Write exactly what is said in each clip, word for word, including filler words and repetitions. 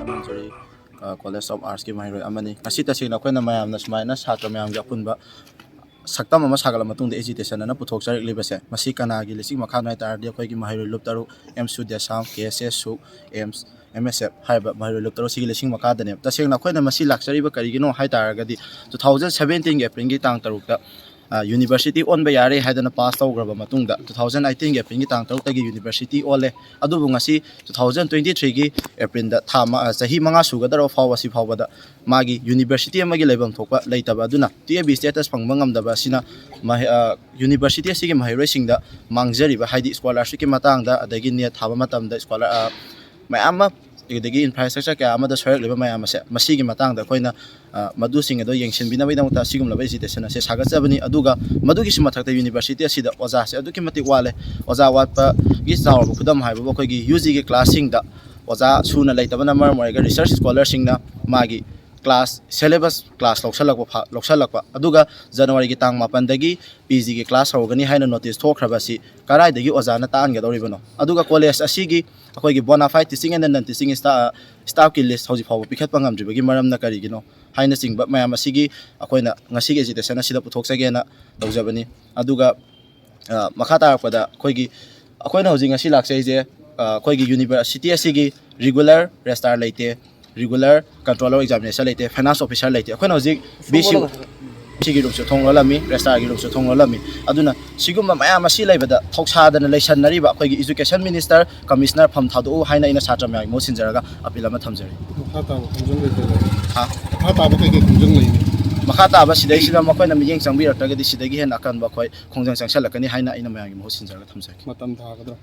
ꯃꯟꯖꯨꯔꯤ, ꯑ, College of Arts ꯀꯤ ꯃꯍꯩꯔꯣꯏ ꯑꯃꯅꯤ꯫ ꯉꯁꯤ ꯇꯁꯦꯡꯅ ꯑꯩꯈꯣꯏꯅ ꯃꯌꯥꯝꯅ ꯁꯨꯃꯥꯏꯅ ꯁꯥꯇ꯭ꯔ ꯃꯌꯥꯝꯒꯤ ꯑꯄꯨꯟꯕ ꯁꯛꯇꯝ ꯑꯃ ꯁꯥꯒꯠꯂ ꯃꯇꯨꯡꯗ agitation ꯑꯅ ꯄꯨꯊꯣꯛꯆꯔꯛꯂꯤꯕꯁꯦ, ꯃꯁꯤ ꯀꯅꯥꯒꯤ ꯂꯤꯆꯤꯡ ꯃꯈꯥꯅꯣ ꯍꯥꯏ ꯇꯥꯔꯗꯤ, ꯑꯩꯈꯣꯏꯒꯤ ꯃꯍꯩꯔꯣꯏ ꯂꯨꯞ ꯇꯔꯨꯛ, ꯑꯦꯝ ꯁꯨꯗ꯭ꯌ ꯁꯥꯝ, ꯀꯦ ꯑꯦꯁ ꯑꯦꯁ ꯁꯨꯛ, ꯑꯦꯝꯁ, ꯑꯦꯝ ꯑꯦꯁ ꯑꯦꯐ ꯍꯥꯏꯔꯤꯕ ꯃꯍꯩꯔꯣꯏ ꯂꯨꯞ ꯇꯔꯨꯛꯁꯤꯒꯤ ꯂꯤꯆꯤꯡ ꯃꯈꯥꯗꯅꯦꯕ꯫ ꯇꯁꯦꯡꯅ ꯑꯩꯈꯣꯏꯅ ꯃꯁꯤ ꯂꯥꯛꯆꯔꯤꯕ ꯀꯔꯤꯒꯤꯅꯣ ꯍꯥꯏ ꯇꯥꯔꯒꯗꯤ, two thousand seventeen ꯒꯤ April ꯒꯤ ꯇꯥꯡ ꯇꯔꯨꯛꯇ, ꯑ, university ꯑꯣꯟꯕ ꯌꯥꯔꯦ ꯍꯥꯏꯗꯅ pass ꯇꯧꯈ꯭ꯔꯕ ꯃꯇꯨꯡꯗ, two thousand eighteen ꯒꯤ April ꯒꯤ ꯇꯥꯡ ꯇꯔꯨꯛꯇꯒꯤ university ꯑꯣꯜꯂꯦ꯫ ꯑꯗꯨꯕꯨ ꯉꯁꯤ two thousand twenty three ꯒꯤ April ꯗ ꯊꯥ ꯃ-, ꯑ, ꯆꯍꯤ ꯃꯉꯥ ꯁꯨꯒꯗꯧꯔꯕ ꯐꯥꯎꯕ, ꯑꯁꯤ ꯐꯥꯎꯕꯗ ꯃꯥꯒꯤ university ꯑꯃꯒꯤ ꯂꯩꯐꯝ ꯊꯣꯛꯄ ꯂꯩꯇꯕ ꯑꯗꯨꯅ, ꯇꯨ ꯑꯦ ꯕꯤ status ꯐꯪꯕ ꯉꯝꯗꯕ ꯑꯁꯤꯅ ꯃꯍꯩ-, ꯑ, university ꯑꯁꯤꯒꯤ ꯃꯍꯩꯔꯣꯏꯁꯤꯡꯗ ꯃꯥꯡꯖꯔꯤꯕ, ꯍꯥꯏꯗꯤ scholarship ꯀꯤ ꯃꯇꯥꯡꯗ, ꯑꯗꯒꯤ NET ꯊꯥꯕ ꯃꯇꯝꯗ scholar-, ꯑ, ꯃꯌꯥꯝ ꯑꯃ, ꯑꯗꯒꯤ infrastructure ꯀꯌꯥ ꯑꯃꯗ ꯁꯣꯏꯔꯛꯂꯤꯕ ꯃꯌꯥꯝ ꯑꯁꯦ, ꯃꯁꯤꯒꯤ ꯃꯇꯥꯡꯗ ꯑꯩꯈꯣꯏꯅ, ꯑ, ꯃꯗꯨꯁꯤꯡ ꯑꯗꯣ ꯌꯦꯡꯁꯤꯟꯕꯤꯅꯕꯒꯤꯗꯃꯛꯇ ꯑꯁꯤꯒꯨꯝꯂꯕ agitation ꯑꯁꯦ ꯁꯥꯒꯠꯆꯕꯅꯤ꯫ ꯑꯗꯨꯒ ꯃꯗꯨꯒꯤꯁꯨ ꯃꯊꯛꯇ university ꯑꯁꯤꯗ ꯑꯣꯖꯥꯁꯦ ꯑꯗꯨꯛꯀꯤ ꯃꯇꯤꯛ ꯋꯥꯠꯂꯦ꯫ ꯑꯣꯖꯥ ꯋꯥꯠꯄꯒꯤ ꯆꯥꯎꯔꯕ ꯈꯨꯗꯝ ꯍꯥꯏꯕꯕꯨ ꯑꯩꯈꯣꯏꯒꯤ ꯌꯨ ꯖꯤꯒꯤ class ꯁꯤꯡꯗ ꯑꯣꯖꯥ ꯁꯨꯅ ꯂꯩꯇꯕꯅ ꯃꯔꯝ ꯑꯣꯏꯔꯒ research scholar ꯁꯤꯡꯅ ꯃꯥꯒꯤ class syllabus class ꯂꯧꯁꯜꯂꯛꯄ ꯐ-, ꯂꯧꯁꯜꯂꯛꯄ꯫ ꯑꯗꯨꯒ January ꯒꯤ ꯇꯥꯡ ꯃꯥꯄꯟꯗꯒꯤ P G ꯒꯤ class ꯍꯧꯒꯅꯤ ꯍꯥꯏꯅ notice ꯊꯣꯛꯈ꯭ꯔꯕ ꯑꯁꯤ ꯀꯗꯥꯏꯗꯒꯤ ꯑꯣꯖꯥꯅ ꯇꯥꯛꯍꯟꯒꯗꯧꯔꯤꯕꯅꯣ? ꯑꯗꯨꯒ college ꯑꯁꯤꯒꯤ ꯑꯩꯈꯣꯏꯒꯤ bona fide teaching and non teaching sta-, staff ꯀꯤ list ꯍꯧꯖꯤꯛ ꯐꯥꯎꯕ ꯄꯤꯈꯠꯄ ꯉꯝꯗ꯭ꯔꯤꯕꯒꯤ ꯃꯔꯝꯅ ꯀꯔꯤꯒꯤꯅꯣ ꯍꯥꯏꯅꯆꯤꯡꯕ ꯃꯌꯥꯝ ꯑꯁꯤꯒꯤ ꯑꯩꯈꯣꯏꯅ ꯉꯁꯤꯒꯤ agitation ꯑꯁꯤꯗ ꯄꯨꯊꯣꯛꯆꯒꯦꯅ ꯇꯧꯖꯕꯅꯤ꯫ ꯑꯗꯨꯒ, ꯑ, ꯃꯈꯥ ꯇꯥꯔꯛꯄꯗ ꯑꯩꯈꯣꯏꯒꯤ, ꯑꯩꯈꯣꯏꯅ ꯍꯧꯖꯤꯛ ꯉꯁꯤ ꯂꯥꯛꯆꯔꯤꯁꯦ, ꯑ, ꯑꯩꯈꯣꯏꯒꯤ university ꯑꯁꯤꯒꯤ regular registrar ꯂꯩꯇꯦ, regular controller examination ꯂꯩꯇꯦ, finance officer ꯂꯩꯇꯦ꯫ ꯑꯩꯈꯣꯏꯅ ꯍꯧꯖꯤꯛ B C ꯁꯤꯒꯤ room ꯁꯨ ꯊꯣꯡ ꯂꯣꯜꯂꯝꯃꯤ, registrar ꯒꯤ room ꯁꯨ ꯊꯣꯡ ꯂꯣꯜꯂꯝꯃꯤ꯫ ꯑꯗꯨꯅ ꯁꯤꯒꯨꯝꯕ ꯃꯌꯥꯝ ꯑꯁꯤ ꯂꯩꯕꯗ ꯊꯧꯁꯥꯗꯅ ꯂꯩꯁꯟꯅꯔꯤꯕ ꯑꯩꯈꯣꯏꯒꯤ education minister, commissioner ꯐꯝ ꯊꯥꯗꯣꯛꯎ ꯍꯥꯏꯅ ꯑꯩꯅ ꯁꯥꯇ꯭ꯔ ꯃꯌꯥꯝꯒꯤ ꯃꯍꯨꯠ ꯁꯤꯟꯖꯔꯒ appeal ꯑꯃ ꯊꯝꯖꯔꯤ꯫ ꯃꯈꯥ ꯇꯥꯕ ꯈꯣꯡꯖꯪ ꯀꯩꯀꯩ ꯂꯩ? ꯍꯥ? ꯃꯈꯥ ꯇꯥꯕ ꯀꯩꯀꯩ ꯈꯣꯡꯖꯪ ꯂꯩꯅꯤ? ꯃꯈꯥ ꯇꯥꯕ ꯁꯤꯗꯩꯁꯤꯗ ꯃꯈꯣꯏꯅ ꯃꯤꯠꯌꯦꯡ ꯆꯪꯕꯤꯔꯛꯇ꯭ꯔꯒꯗꯤ ꯁꯤꯗꯒꯤ ꯍꯦꯟꯅ ꯑꯀꯟꯕ ꯑꯩꯈꯣꯏ ꯈꯣꯡꯖꯪ ꯆꯪꯁꯜꯂꯛꯀꯅꯤ ꯍꯥꯏꯅ ꯑꯩꯅ ꯃꯌꯥꯝꯒꯤ ꯃꯍꯨꯠ ꯁꯤꯟꯖꯔꯒ ꯊꯝꯖꯒꯦ꯫ ꯃꯇꯝ ꯊꯥꯒꯗ꯭ꯔꯥ?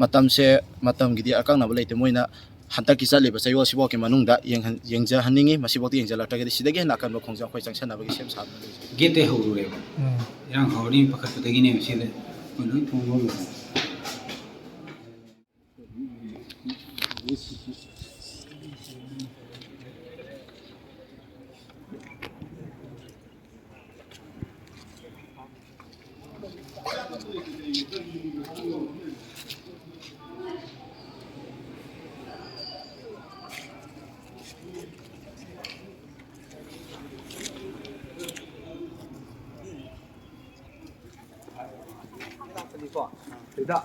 ꯃꯇꯝꯁꯦ, ꯃꯇꯝꯒꯤꯗꯤ ꯑꯀꯛꯅꯕ ꯂꯩꯇꯦ꯫ ꯃꯣꯏꯅ ꯍꯟꯗꯛꯀꯤ ꯆꯠꯂꯤꯕ ꯆꯌꯣꯜꯁꯤꯐꯥꯎꯒꯤ ꯃꯅꯨꯡꯗ ꯌꯦꯡꯍꯟ-, ꯌꯦꯡꯖꯍꯟꯅꯤꯡꯉꯤ꯫ ꯃꯁꯤꯐꯥꯎꯗ ꯌꯦꯡꯁꯤꯜꯂꯛꯇ꯭ꯔꯒꯗꯤ ꯁꯤꯗꯒꯤ ꯍꯦꯟꯅ ꯑꯀꯟꯕ ꯈꯣꯡꯖꯪ ꯑꯩꯈꯣꯏ ꯆꯪꯁꯟꯅꯕꯒꯤ ꯁꯦꯝ ꯁꯥꯗꯨꯅ ꯂꯩꯖꯩ꯫ Gate ꯇꯩ ꯍꯧꯔꯨꯔꯦꯕ꯫ ꯎꯝ꯫ ꯏꯔꯥꯡ ꯍꯧꯔꯅꯤ ꯄꯥꯈꯠꯄꯗꯒꯤꯅꯦꯕ ꯁꯤꯗ ꯃꯣꯏ ꯂꯣꯏ ꯊꯣꯡ ꯂꯣꯜꯂꯤꯁꯦ꯫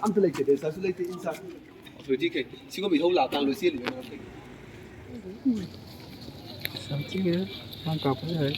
ꯑꯝꯇ ꯂꯩꯇꯦ, ꯄꯩꯁꯥꯁꯨ ꯂꯩꯇꯦ, ꯏꯟꯁꯥꯟ꯫ ꯑꯣꯊꯣꯔꯤꯇꯤ ꯀꯩ ꯁꯤꯒꯨꯝꯕ ꯏꯍꯧ ꯂꯥꯛꯇꯥꯡ ꯂꯣꯏ ꯆꯦꯜꯂꯤꯕ ꯅꯪ ꯀꯩ? ꯌꯥꯝ ꯊꯤꯅ ꯃꯥꯡ ꯀꯥꯞꯄ ꯌꯥꯔꯦ꯫